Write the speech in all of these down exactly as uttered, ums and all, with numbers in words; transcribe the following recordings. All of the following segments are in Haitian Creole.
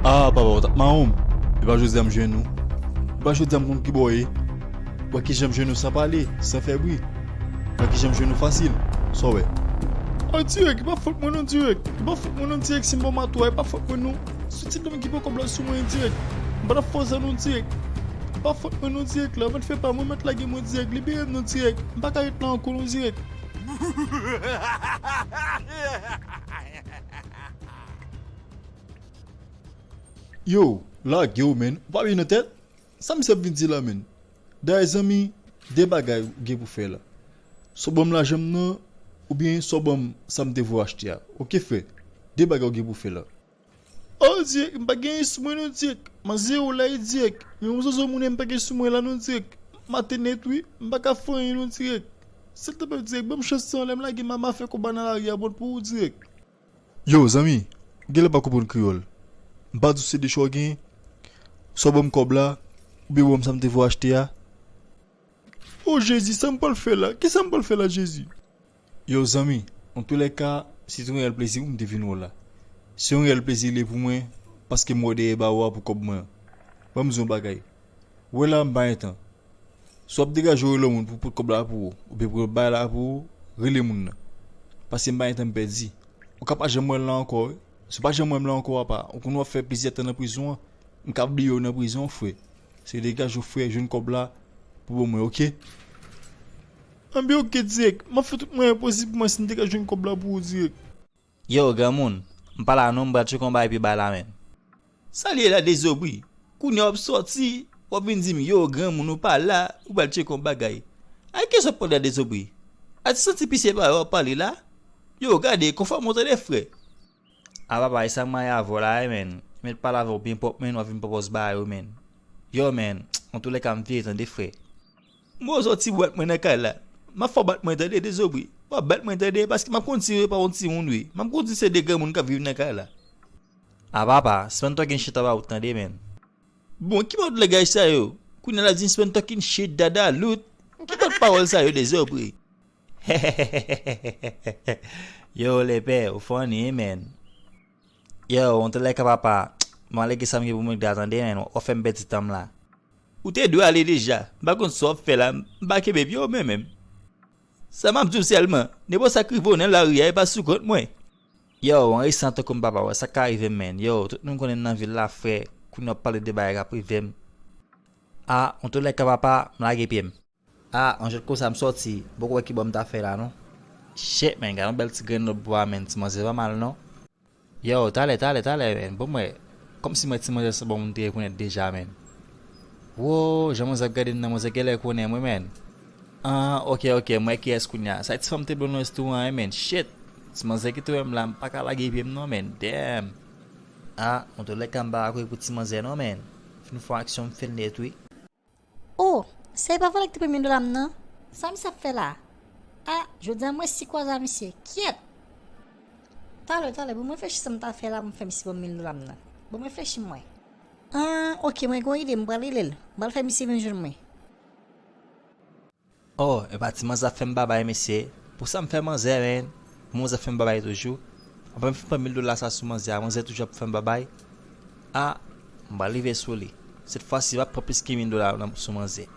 Ah, papa, w t ap mawon m. E pa jodi a m jwenn ou. E pa jodi a m konn ki bò w ye. Wè kijan m jwenn ou san pale, san fè bri. Wè kijan m jwenn ou fasil. Sa w wè? Oh, Dirèk, e pa fòt mwen non, Dirèk. E pa fòt mwen non, Dirèk, si m ba w mato a, e pa fòt mwen non. Se ti dam ki pran kòb la sou mwen, Dirèk. M pa t ap fè w sa non, Dirèk. E pa fòt mwen non, Dirèk, la. Mèt fè pa mwen, mèt lage mwen, Dirèk. Libere m non, Dirèk. M pa ka ret la ankò non, Dirèk. Yo, lage w, menn. Ou pa byen nan tèt? Sa misye ap vin di la, menn? Dayè, zanmi, de bagay ou gen pou fè la. Swa w ban m lajan m nan, oubyen swa w ban m sa m te voye achte a. Oke, frè? De bagay ou gen pou fè la. Oh, Dirèk, m pa gen anyen sou mwen non, Dirèk. M a zewo la, wi, Dirèk. Men yon zozo moun, m pa gen sou mwen la non, Dirèk. M ate nèt, wi. M pa ka fè anyen non, Dirèk. Silteplè, Dirèk, ban m chans lan, lè m lage m a, m a fè kòb la nan lari a, bon pou ou, Dirèk. Yo, zanmi, ou genlè pa konprann kreyòl. M pa di w se de chwa w gen, swa w ban m kòb la, oubyen w ban m sa m te voye achte a. O Jezi, sa m pral fè la? Kisa m pral fè la, Jezi? Yo, zanmi, antoulèka, se te yon reyèl plezi pou m te vin wè w la. Se yon reyèl plezi li ye pou mwen, paske m wè w dèyè bawo a pou kòb mwen an. Ban m di w yon bagay. Wè la, m pa gen tan. Si w ap degaje w rele yon moun pou pot kòb la pou ou, oubyen pou bay la pou ou, rele moun nan. Paske m pa gen tan m pèdi. Ou ka pa janm wè l la ankò, wi. Si w pa janm wè m la ankò, apa, ou konn w ap fè plizyè tan nan prizon an, m ka bliye w nan prizon, frè. Se degaje w, frè, jwenn kòb la pou ban mwen, oke? Anben, oke, Dirèk. M ap fè tout mwayen posib pou mwen si m degaje jwenn kòb la pou ou, Dirèk. Yo, granmoun, m pa la non, m pral tcheke yon bagay epi bay la, menn. Sa l ye la, Dezobri? Kounye a w ap sòti, w ap vin di m, yo, granmoun, ou pa la, ou pral tcheke yon bagay. Ay, kiyès w ap pale a, Dezobri? A ti santi pisye pa yo w ap pale la? Yo, gade, konfòme w tande, frè. A papa, e sa m maye avè w la, wi, menn. Mèt pale avè w byen pwòp, menn, w ap vin pwopòz bagay yo, menn. Yo, menn, antoulèka, m vire, tande, frè. M wè w sòti bat mwen nan kay la. M ap fè w bat mwen tande, Dezobri. W ap bat mwen tande, paske m ap konn di w pa yon timoun, wi. M ap konn di se de granmoun k ap viv nan kay la. A papa, spann talking shit about tande, menn. Bon, ki mòd langaj sa yo? Kounye a l ap di m spann talking shit, dada lout. Ki mòd pawòl sa yo, Dezobri? Yo, lepè, ou funny, wi, menn. Yo, antoulèka, papa, m ale gen sa m gen pou m regle a tande, menn. W ap fè m pèdi tan m la. Ou te dwe ale deja. M pa konn sa w ap fè la. M pa kenbe pye w men menm. Sa m ap di w sèlman, nenpòt sa k rive w nan lari a, e pa sou kont mwen. Yo, an resan tankou m papa w, sa ka rive m, menn. Yo, tout moun konnen m nan vil la, frè. Kounye a w ap pale de bagay k ap rive m. A, antoulèka, papa, m lage pye m. A, an jwèt konsa m sòti, m poko wè ki bò m ta fè la non. Shit, menn, gade yon bèl ti grenn lòt bò a, menn, ti manzè pa mal non. Yo, talè, talè, talè, menn, bon mwen, kòmsi mwen ti manzè se bon moun te rekonèt deja, menn. Wo, jan manzè ap gade m nan, manzè genlè konnen mwen, menn. An, oke, oke, m wè kiyès kounye a. Sa ti fanm te blonn nan restoran an, menn, shit. Ti manzè ki te wè m la, m pa ka lage pye m non, menn, damn. A, antoulèka m pa ka kouri pou ti manzè non, menn. Fin fè yon aksyon, m fin nèt wi. Oh, se pa vòlè ki te pran mil dola m nan? Sa misye ap fè la? Ah, jodi a mwen si kwaze a misye. Kyèt! Talè, talè, bon mwen reflechi sa m ta fè la pou m fè misye ban m mil dola m nan. Bon mwen reflechi m wè. Ah, oke, mwen gen yon ide, m pral rele l. M pral fè misye vin jwenn mwen. Oh, epa ti manzè ap fè m babay, mesye. Pou sa m fè manzè, menn? Pou manzè fè m babay toujou? Apre m fin pran mil dola sa sou manzè a, manzè toujou ap fè m babay? Ah, m pral rive sou li. Sèt fwa si, m ap pran plis ke mil dola nan, sou manzè.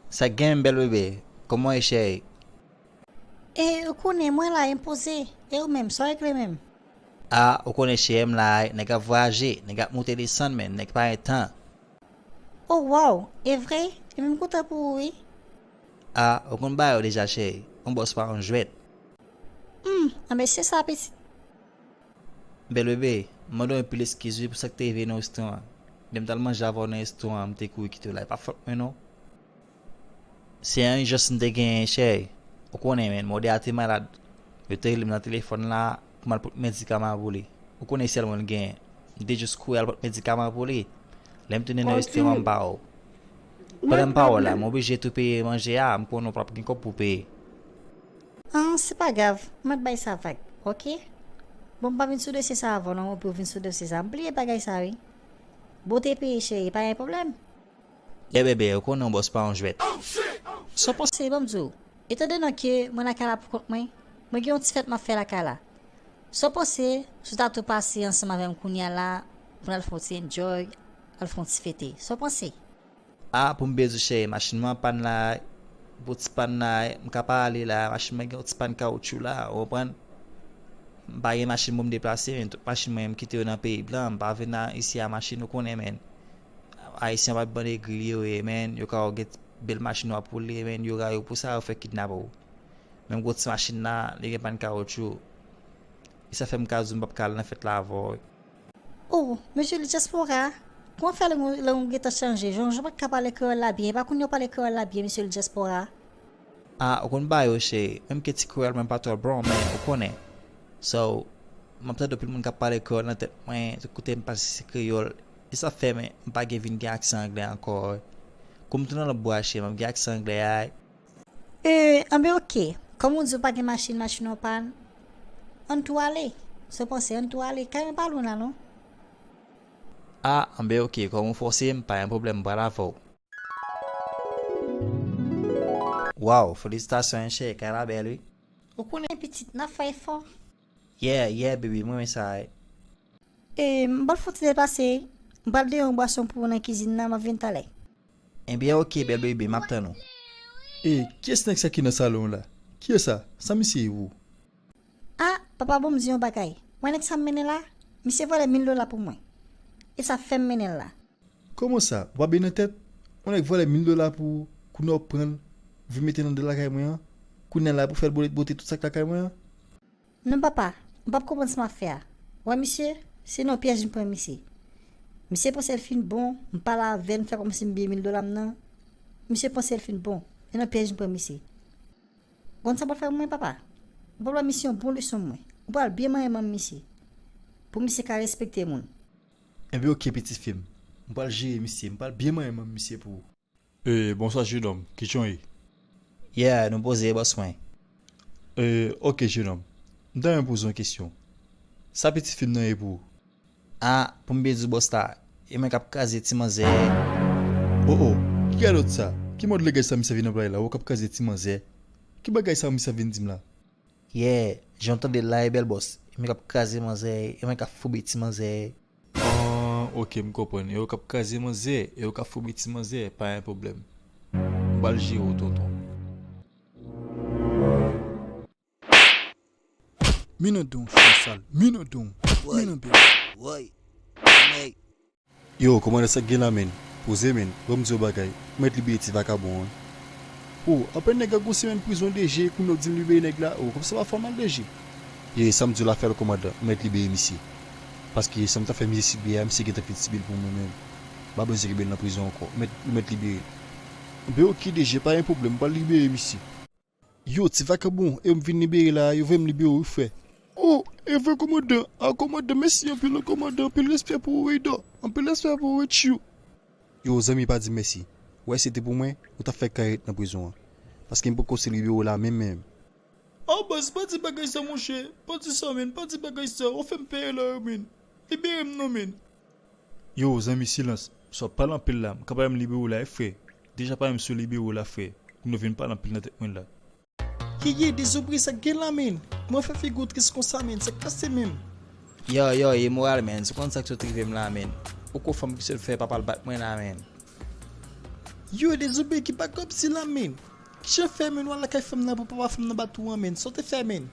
Sa k gen, bèl bebe? Kòman w ye, cheri? E, ou konnen, mwen la, enpoze. E ou menm, sa w regle menm? Ah, ou konnen, cheri, m la, nèg ap vwayaje, nèg ap moute desann, men nèg pa gen tan. Oh, wow! E vre? Ebyen, m kontan pou ou, wi. Ah, ou konn bagay yo deja, cheri. Yon bòs pa yon jwèt. Hmm, anben, se sa, pitit. Bèl bebe, m mande w anpil eskiz, wi, pou sa k te rive nan restoran an. Lè m t al manje avè w nan restoran an, m te kouri kite w la. E pa fòt mwen, non. Se yon ijans m te genyen, cheri. Ou konnen, menn, mòde a te malad. Yo te rele m nan telefòn la pou m al pot medikaman pou li. Ou konnen sèl mwen l genyen. M te jis kouri al pot medikaman pou li. Lè m tounen nan restoran, m pa wè w. Pandan m pa wè w la, m oblije tou peye manje a, m konnen w p ap gen kòb pou w peye. An, se pa grav, m ap bay sa vag, oke? Bon, m pa vin sou dosye sa avan non, mwen pou vin sou dosye sa. M bliye bagay sa, wi. Bon, te peye, cheri, pa gen pwoblèm. Ye bebe, ou konnen yon bòs pa yon jwèt. Sa w panse? Ban m di w, etan donnen ke mwen lakay la pou kont mwen, mwen gen yon ti fèt m ap fè lakay la. Sa w panse si w ta tou pase ansanm avè m kounye a la pou n al fè yon ti enjoy, al fè yon ti fete? Sa w panse? A, pou m byen di w cheri, machin mwen an pann la, pou ti pann la, m ka pa ale la, machin mwen gen yon ti pann kawotchou la, ou konprann? M pa gen machin pou m deplase, men tout machin mwen m kite yo nan peyi blan, m pa vin la isi a machin, ou konnen, men. Ayisyen pa t bande gri yo ye, men, yo ka gen bèl machin w ap woule, men, yo rayi w pou sa, yo fè kidnape w. Menm gwo ti machin la, li gen pann kawotchou. E sa fè m ka di w m p ap ka al nan fèt la avè w. Oh, mesye le diaspora, kòman fè lang ou gentan chanje? Jan w pa t ka pale kreyòl la byen, e pa kounye a w pale kreyòl la byen, mesye le diaspora? A, ou konn bagay yo cheri, menm ke ti kreyòl mwen pa twò bon, men ou konnen. So, m ap tande anpil moun k ap pale kreyòl nan tèt mwen, tout kote m pase se kreyòl. E sa fè m pa gen vin gen aksan anglè ankò. Kou m tounen nan lòt bò a cheri, m ap gen aksan anglè a. E, anben oke. Kòm ou di w pa gen machin, machin ou pann, ann tou ale. Sa w panse, ann tou ale. Kay mwen pa lwen la non. A, anben oke, kòm ou fòse m, pa gen pwoblèm, m pral avè w. Waw, felisitasyon cheri, kay la bèl wi. Ou konnen pitit, n ap fè efò. Yeah, yeah baby, m renmen sa wi. E, m pral fè yon ti deplase, m pral deye yon bwason pou ou nan kizin nan, m ap vin talè. Ebyen oke bèl bebe, m ap tann ou. E, kiyès nèg sa ki nan salon w la? Kiyès sa? Sa misye ye pou ou? A, papa bon m di yon bagay. Wè nèg sa m mennen la? Misye vòlè mil dola pou mwen. E sa fè m mennen l la. Kòman sa? Ou pa byen nan tèt? Yon nèg vòlè mil dola pou ou, kounye a w pran l, vin mete l anndan lakay mwen an? Kounye a la pou fè l bote tout sa k lakay mwen an? Non papa, m p ap konprann sa m ap fè a. Wè misye, se nan yon pyèj m pran misye. Misye panse l fin bon, m pale avè l, m fè kòmsi m bliye mil dola m nan. Misye panse l fin bon, e nan pyèj m pran misye. Ou konn sa w pral fè pou mwen papa? Ou pral ba misye yon bon leson mwen. Ou pral byen manyen manm misye. Pou misye ka respekte moun. Enben oke pitit fi m. M pral jere misye, m pral byen manyen manm misye pou ou. E, bonswa jenòm, kijan w ye? Yeah, nou poze bòs mwen. E, oke jenòm. M ta renmen poze w yon kesyon. Sa pitit fi m nan ye pou ou? A, pou m byen di w bòs la, e mwen k ap kraze ti manzè. O o, ki kalòt sa? Ki mòd langaj sa misye vin anplwaye la? Ou k ap kraze ti manzè? Ki bagay sa misye vin di m la? Yeah, jan w tande l la e bèl bòs, e mwen k ap kraze manzè, e mwen k ap foube ti manzè. An, oke, m konprann. E ou k ap kraze manzè, e ou k ap foube ti manzè, pa gen pwoblèm. M pral jere w, tonton. Men nan don, chen sal. Men nan don. Men nan bèl. Woy. Woy. Anmèy. Yo, kòmandan, sa k gen la, menn? Poze, menn. Ban m di w bagay. Ou mèt libere ti vakabon an. O, apèn nèg la gon semèn prizon deje, kounye a w di m libere nèg la. O, kòmsi sa pa fè w mal deje? Ye, sa m di w la fè l, kòmandan. Ou mèt libere misye. Paske sa m ta fè misye sibi a, misye gentan fin sibi l pou mwen menm. M pa bezwen kenbe l nan prizon ankò. Ou mèt, ou mèt libere l. Enben oke deje, pa gen pwoblèm, m pral libere misye. Yo, ti vakabon, e m vin libere la, yo voye m libere wi frè. O, e vre kòmandan, a kòmandan, mèsi anpil wi kòmandan, anpil respè pou ou wi dò, anpil respè pou ou wi tchou. Yo, zanmi pa di m mèsi, ou wè si se te pou mwen, ou t ap fè kay ret nan prizon an, paske m poko sou libere w la menm menm. A baz, pa di bagay sa monchè, pa di sa menn, pa di bagay sa, w ap fè m peye la wi menn, libere m non menn. Yo, zanmi, silans. Sa w ap pale anpil la, m ka pa menm libere w la wi frè. Deja pa menm sou libere w la frè. Kounye a w vin pale anpil nan tèt mwen la. Yeye, dezobri, sa k gen la menn? Kòman w fè figi w tris konsa menn, sa k pase menm? Yo, yo, ye moral menn, si w konn sa k sot rive m la menn. Ou ko fanm ki sot fè papa l bat mwen la menn. Yo, dezobri, ki bagay w ap di la menn? Kijan w fè menn, w al lakay fanm nan pou papa fanm nan bat ou an menn, sa w te fè menn?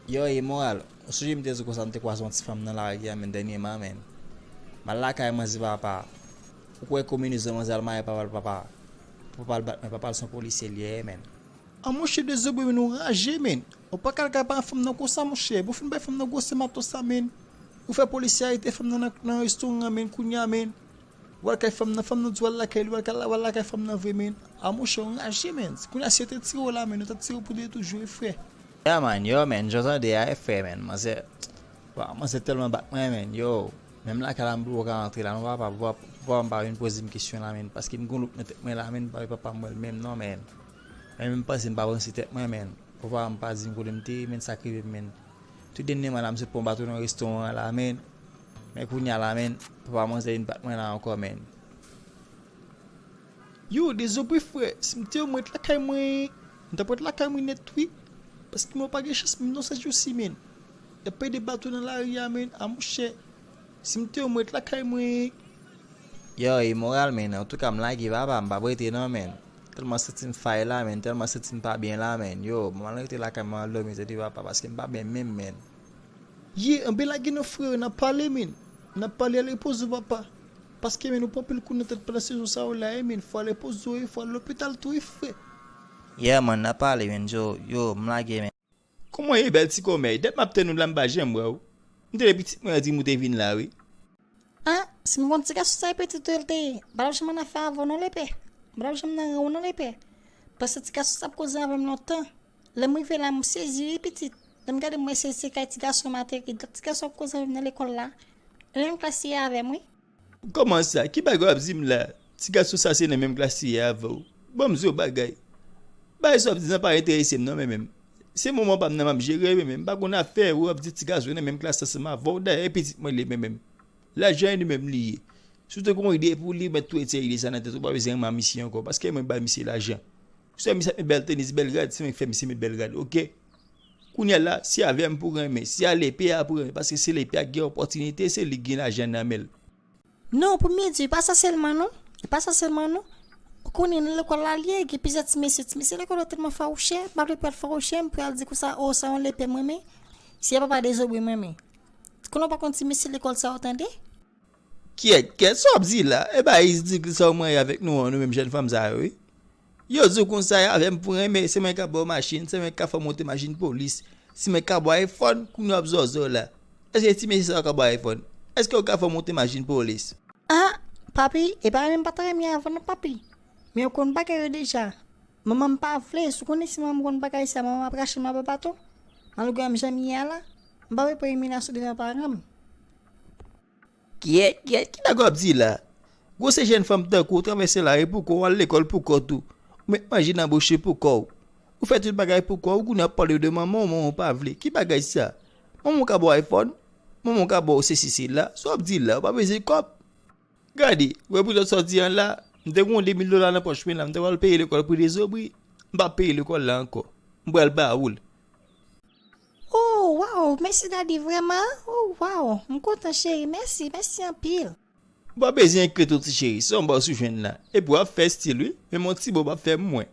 Yo, ye moral, ou sonje m te di w konsa m te kwaze yon ti fanm nan lari a menn dènyèman menn. M al lakay manzè papa. Ou kwè kominis manzè al marye papa l papa. Pou papa l bat mwen, papa l se yon polisye li ye menn. A monchè dezobri menn ou raje menn. Ou pa ka al lakay papa fanm nan konsa monchè. Bon fin bay fanm nan gwosè mato sa menn. Ou fè polisye arete fanm nan nan restoran an menn kounye a menn. W al kay fanm nan, fanm nan di w al lakay li, w al kay, w al lakay fanm nan vre menn. A monchè, w raje menn. Kounye a si yo te tire w la menn, yo ta tire w pou de toujou wi frè. Ya man, yo menn, jan w tande a e frè menn, manzè, waw, manzè tèlman bat mwen menn, yo. Menm lakay la m poko ka rantre la non papa, pou papa m pa vin poze m kesyon la menn, paske m gon louk nan tèt mwen la menn, m pa vle papa m wè l menm non menn. Menm m panse m pa panse tèt mwen menn, pou papa m pa di m kote m te ye menn, sa k rive m menn. Tout dènyèman la m sot pran bato nan restoran an la menn. Men kounye a la menn, papa manzè vin bat mwen la ankò menn. Yo, dezobri frè, si m te ou m ret lakay mwen, m t ap ret lakay mwen nèt wi. Paske mwen pa gen chans menm non sèt jou si menn. Y ap pede bato nan lari a, men, a monchè. Si m te yo, m ret lakay mwen. Yo, imoral, men. Antouka, m lage, papa, m p ap rete, non, men. Tèlman santi m fay la, men. Tèlman santi m pa byen la, men. Yo, m al rete lakay mwen, m al dòmi, tande, papa, paske m pa byen menm, men. Ye, anben lage non, frè, n ap pale, men. N ap pale, al repoze w, papa. Paske, men, ou pran anpil kou nan tèt pandan sezon sa yo la, wi, men. Fò al repoze w, wi, fò al lopital tou, wi, frè. Yeah, man, n ap pale, men, yo, yo, m lage, men. Kòman ye, bèl ti kòmèy? Dat m ap tann ou la, m pa janm wè w. M tande pitit mwen an di m ou te vin la, wi. Ah, si m konn ti gason sa e pitit ou l te ye, m pa t ap janm nan afè avè w non, Lepè. M pa t ap janm nan ran w non, Lepè. Paske ti gason sa ap koze avè m lontan. Lè m rive la, m sezi, wi, pitit. Lè m gade, m wè se, se kay ti gason m ateri. Dòt ti gason ap koze avè m nan lekòl la. Nan menm klas li ye avè m, wi. Kòman sa? Ki bagay w ap di m la? Ti gason sa se nan menm klas li ye avè w. Ban m di w bagay. Bagay sa w ap di nan pa enterese m non, men menm. Se moman pa m nan m ap jere, men menm. M pa konn afè w ap di ti gason nan menm klas ansanm avè w. Dayè, e pitit mwen li ye, men menm. Lajan e li menm li ye. Si w te gen yon ide pou li, mèt tou retire ide sa nan tèt ou, pa bezwen renmen misye ankò, paske mwen bay misye lajan. Ou se misye ap met bèl tenis, bèl rad, se mwen ki fè misye met bèl rad, oke? Kounye a la, se avè m pou renmen, se a Lepè a pou renmen, paske se Lepè a ki gen opòtinite, se li ki gen lajan nan men l. Non, premye di, e pa sa sèlman non. E pa sa sèlman non. Ou konnen nan lekòl la l ye, gen plizyè ti mesye, ti mesye lekòl yo tèlman fawouchè, m pa vle pral fawouchè, m pral di konsa, o, sa yon Lepè m renmen. Se a papa Dezobri m renmen. Konnen w pa konn ti mesye lekòl sa yo, tande? Kyèt, kyèt, sa w ap di la? E ba ridikil sa w marye avèk nou an, nou menm jèn fanm sa yo, wi. Yo di w konsa, avè m pou renmen, se mwen k ap ba w machin, se mwen k ap fè w monte machin polis, se mwen k ap ba w iPhone, kounye a w ap zòzò la. Èske ti mesye sa yo k ap ba w iPhone? Èske yo ka fè w monte machin polis? Ah, papi, e pa menm pa ta renmen avan non, papi. Men yo konn bagay yo deja. Manman m pa vle, si w konnen si manman m konn bagay sa, manman m ap rache m anba bato. Malgre m jan m ye a la, m pa vle pran imilyasyon devan paran m. Kyèt, kyèt, ki nèg w ap di la? Gwosè jèn fanm tankou w travèse lari pou kò w, al lekòl pou kò w tou. Ou met manje nan bouch ou pou kò w. Ou fè tout bagay pou kò w, ou kounye ap pale de manman w, manman w pa vle. Ki bagay sa? Manman w ka ba w iPhone? Manman w ka ba w sesi sela? Sa w ap di la? Ou pa bezwen kòb? Gade, wè pou zòt sòti an la, m te gen yon de mil dola nan pòch mwen la, m te pral peye lekòl pou Dezobri. M p ap peye lekòl la ankò. M pral ba ou l. Oh, waw, mèsi daddy, vrèman. Oh, waw, m kontan cheri, mèsi, mèsi anpil. Ou pa bezwen enkyete w ti cheri, se yon bòs ou jwenn la. Epi w ap fè stil wi, men yon ti bò w p ap fè m wè.